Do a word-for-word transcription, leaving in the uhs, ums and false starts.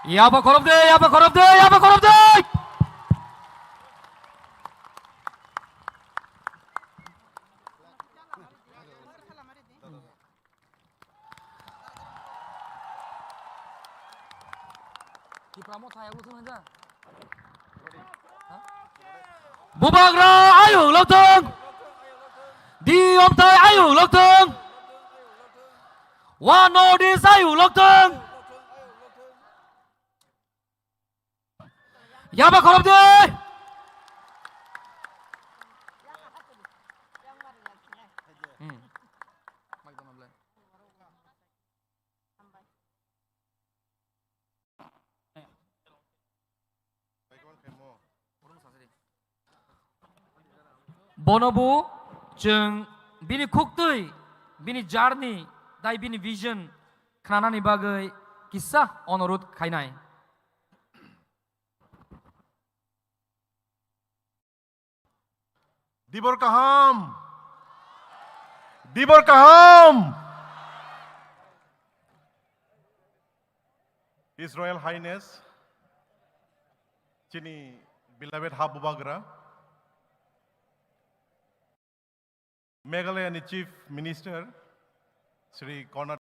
Yaba khorop de, yaba khorop de, yaba khorop de. Bubagra ayuk lokthung. Di omthai ayuk lokthung. Wa North East ayuk lokthung. Yaba khorop de. Hmm. Bono bo chwng bini khuktwi, bini journey, tai bini vision khnanani bagwi kisa onorudh khainai. Dibor kaham. Dibor kaham. His Royal Highness, chini beloved ha Bubagra, Meghalaya ni Chief Minister, Shri Conrad